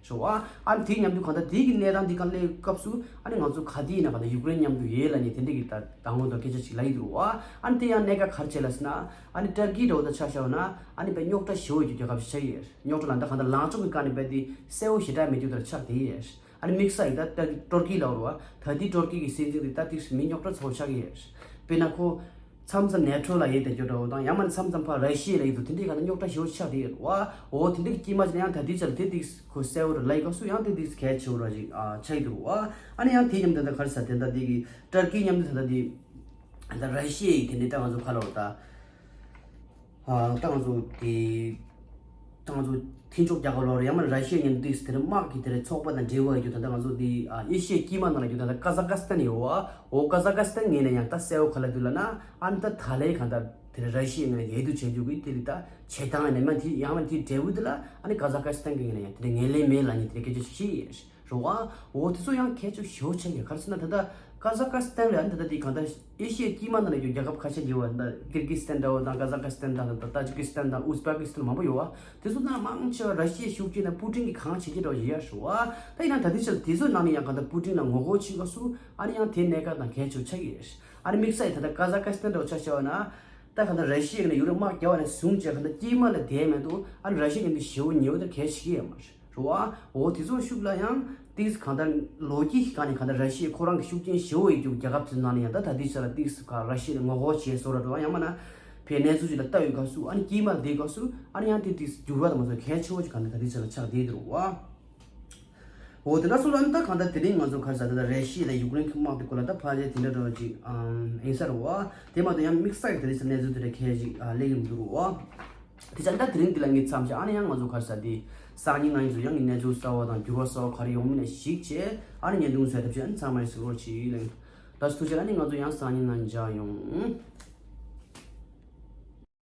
རེད་བ། ཨ་ནི་དེའི་མཉམ་དུ་གང་ལྟར་དེའི་གི་གནས་སྟངས་འདི་ག་སླེབས་སྐབས་སུ་ཨ་ནི་ང་ཚོ་ག་དེ་ཡིན་ན་གང་ལྟར་ཡུཀ་རེན་མཉམ་དུ་ཡོད་ལབ་ནས་དེ་འདྲ་གི་ད་དང་པོ་དང་སྐད་ཆ་ཞིག་ལབ་ཡི་འདུག་རེད་བ། ཨ་ནི་དེ་ཡང་གནད་འགག་ག་རེ་བྱས་ལབ་ཟེར་ན། ཨ་ནི་ཏར་ཀི་འདྲ་བོ་དང་ཆ་བཞག་ན་ཨ་ནི་དཔེ་རྙོག་དྲ་ཞེ་པོ་ཡོད་རྒྱུ་རྒྱལ་ཁབ་ཞིག་ཆགས་ཡོད། རྙོག་དྲ་ལབ་ན་ད་གང་ལྟར་ལངས་ཕྱོགས་ཀྱི་སྒང་ནས་དཔེ་དེ་གསལ་པོ་ཞེ་དྲག་མེད་རྒྱུ་དེ་འདྲ་ཆགས་བསྡད་ཡོད། ཨ་ནི་དམིགས་བསལ་གྱི་ད་ཏར་ཀི་ཏུར་ཀི་ལབ་རེད་བ། ད་དེ་ཏུར་ཀི་གི་སྲིད་འཛིན་དེ་ད་དེ་མི་རྙོག་དྲ་ཚ་པོ་ཆགས་ཀྱི་ཡོད། དཔེར་ན་ཁོ་མཚམས་མཚམས་ནེ་ཊོ་ལ་ཡོད་བསྡད་རྒྱུ་འདྲ་བོ་དང་ཡང་མིན་ན་མཚམས་མཚམས་ཕར་ར་ཤི་ཡ་ལ་ཡོད་འདུག་དེ་འདྲའི་གང་ལྟར་རྙོག་དྲ་ཞེ་པོ་ཆགས་བསྡད་ཡོད་རེད་བ། འོ་དེ་འདྲའི་དཀྱིལ་མ་ཅིག་ལ་ཡང་ད་དེ་ཆ་ལ་དེ་དེ་ཁོ་གསལ་པོ་རེད་ལབ་ཡི་སྐབས་སུ་ཡང་དེ་དེ་གལ་ཆེ་བོ་ར་ཅིག་ཨ་ཆགས་ཀྱི་འདུག་རེད་བ། ཨ་ནི་ཡང་དེ་མཉམ་དུ་ད་ག་རེ་ཟེར་དེ་ད་དེ་གི་ཏུར་ཀི་མཉམ་དུ་ད་ད་དེ་ད་ར་ཤི་ཡའི་དེ་འདྲའི་ད་ང་ཚོ་ག་ལབ་རེད་ད། ཨ་ད་ང་ཚོ་དེ་ད་ང་ཚོ་མཐུན་ཕྱོགས་རྒྱལ་ཁབ་ལབ་རེད་ཡང་མིན་ན་ར་ཤི་ཡ་མཉམ་དུ་དེ་དེ་རིང་དམག་གི་དེ་རིང་ཚོགས་པ་དང་འབྲེལ་བ་ཡོད་རྒྱུ་ད་ལྟ་ང་ཚོ་དེ་ཨ་ཨེ་ཤི་ཡའི་དཀྱིལ་མ་ནང་ལ་རྒྱུ་ད་ལྟ་ཀ་ཟ་ཀ་སི་ཐན་ཡོད་བ། འོ་ཀ་ཟ་ཀ་སི་ཐན་ངོས་ནས་ཡང་ད་གསལ་པོ་ག་ལབ་འདུག་ལབ་ན་ཨ་ནི་ད་ད་ལའི་གང་ལྟར་དེ་རིང་ར་ཤི་ཡའི་ངོས་ནས་འོས་བསྡུ་བྱེད་རྒྱུ་གི་དེ་ལ་ད་བྱེད་སྟངས་ཡིན་ན་མིན་ན་དེ་ཡང་མིན་ན་དེའི་འབྲས་བུ་དེ་ལ་ཨ་ནི་ཀ་ཟ་ཀ་སི་ཐན་གི་ངོས་ནས་ཡང་དེ་རིང་ངོས་ལེན་མེད་ལབ་ནས་དེ་རིང་སྐད་ཆ་ཞིག་བཤད་ཡོད། རེད་བ། འོ་དེ་ཚོ་ཡང་གལ་ཆེ་ཤོས་ཆགས་ཡོད། ག་རེ་ཟེར་ན་ད་ལྟ་ཀ་ཟ་ཀ་སི་ཐན་ལ་ཡང་ད་ལྟ་དེ་གང་ལྟར་ཨེ་ཤི་ཡའི་དཀྱིལ་མ་ནང་ལ་ཡོད་རྒྱལ་ཁབ་ཁ་ཤས་ཡོད་པ་ད་ཀིར་གི་སི་ཐན་འདྲ་བོ་དང་ཀ་ཟ་ཀི་སི་ཐན་དང་ད་ཏཱ་ཇི་ཀི་སི་ཐན་དང་ཨུ་ཛི་བེ་ཀི་སི་ཐན་མང་པོ་ཡོད་བ། དེ་ཚོ་ནང་མང་ཆེ་བ་ར་ཤི་ཡའི་ཤུགས་རྐྱེན་དང་པུ་ཏིན་གྱིས་གང་བྱེད་ཀྱི་འདྲ་བོ་ཡོད་ཡ་རེད་བ། ད་ཡིན་ན་ད་ལྟའི་ཆར་དེ་ཚོའི་ནང་ནས་ཡང་གང་ལྟར་པུ་ཏིན་ལ་ངོ་རྒོལ་བྱེད་སྐབས་སུ་ཨ་ནི་ཡང་དེ་གནད་འགག་དང་གལ་ཆེ་བོ་ཆགས་ཀྱི་ཡོད། ཨ་ནི་དམིགས་བསལ་ད་ལྟ་ཀ་ཟ་ཀི་སི་ཐན་འདྲ་བོ་ཆ་བཞག་པ་ན། ད་གང་ལྟར་ར་ཤི་ཡ་ནས་ཡུཀ་རེན་དམག་རྒྱག་པ་ནས་བཟུང་བྱས་གང་ལྟར་དཀྱིལ་མ་ལ་བསྡད་མེད་དུ་ཨ་ནི་ར་ཤི་ཡ་མཉམ་དུ་ཞེ་པོ་ཉེ་བོ་དེ་གལ་ཆེ་གི་ཡོད་མ་རེད་བ། འོ་དེ་ཚོ་ཤུགས་ལ་ཡང་ཏིག་གང་ལྟར་ལོ་རྒྱུས་ཀྱི་སྒང་ནས་གང་ལྟར་ར་ཤི་ཡ་ཁོ་རང་གི་ཤུགས་རྐྱེན་ཞེ་པོ་ཡོད་རྒྱུ་རྒྱལ་ཁབ་ཚོའི་ནང་ནས་ཡང་ད་ད་ལྟའི་ཆ་ལ་ཏིག་ག་ར་ཤི་ཡ་ལ་ངོ་རྒོལ་བྱས་བཟོ་འདྲ་འགྲོ་བ་ཡང་མིན་ན་བའི་གནས་ཚུལ་ཅིག་ལ་ལྟ་ཡོད་སྐབས་སུ་ཨ་ནི་དཀྱིལ་མ་ལ་བསྡད་སྐབས་སུ་ཨ་ནི་ཡང་དེ་ཏིག་འགྱུར་བ་དང་མ་སོང་གལ་ཆེ་བོ་ཅིག་གང་ལྟར་ད་ལྟའི་ཆ་ལ་ཆགས་བསྡད་འདུག་བ། འོ་དེ་འདྲ་སོང་ཙང་ད་གང་ལྟར་དེ་རིང་ང་ཚོ་ག་རེ་ཟེར་ད་ལྟ་ར་ཤི་ཡ་དང་ཡུཀ་རེན་གྱི་དམག་དེ་སྐོར་ལ་ད་ཕལ་ཆེར་དེ་འདྲ་འདྲ་བོ་ཅིག་ཨམ་ཡིན་ས་རེད་བ། དེ་མ་གཏོགས་ཡང་དམིགས་བསལ་གྱི་དེ་རིང་གནས་ཚུལ་དེ་འདྲ་གལ་ཅིག་ཨ་སླེབས་ཀྱི་མི་འདུག་རེད་བ། དེ་ཙང་ད་དེ་རིང་འདི་ལ་ངས་མཚམས་བཞག་ཨ་ནི་ཡང་ང་ཚོ་ག་རེ་ཟེར་དེ་སང་ཉིན་ང་ཚོ་ཡང་གི་གནས་ཚུལ་གསར་བ་དང་འགྱུར་བ་གསར་བ་ག་རེ་ཡོང་མིན་ལ་གཞིགས་བྱས་ཨ་ནི་བརྙན་ཐུང་བཟོས་ཐབས་བྱས་ཨ་ནི་ཚང་མ་ཡང་གཟིགས་རོགས་གྱིས་ལན། ད་ཐུགས་རྗེ་ཆེ། ཨ་ནི་ང་ཚོ་ཡང་སང་ཉིན་ན་མཇལ་ཡོང་།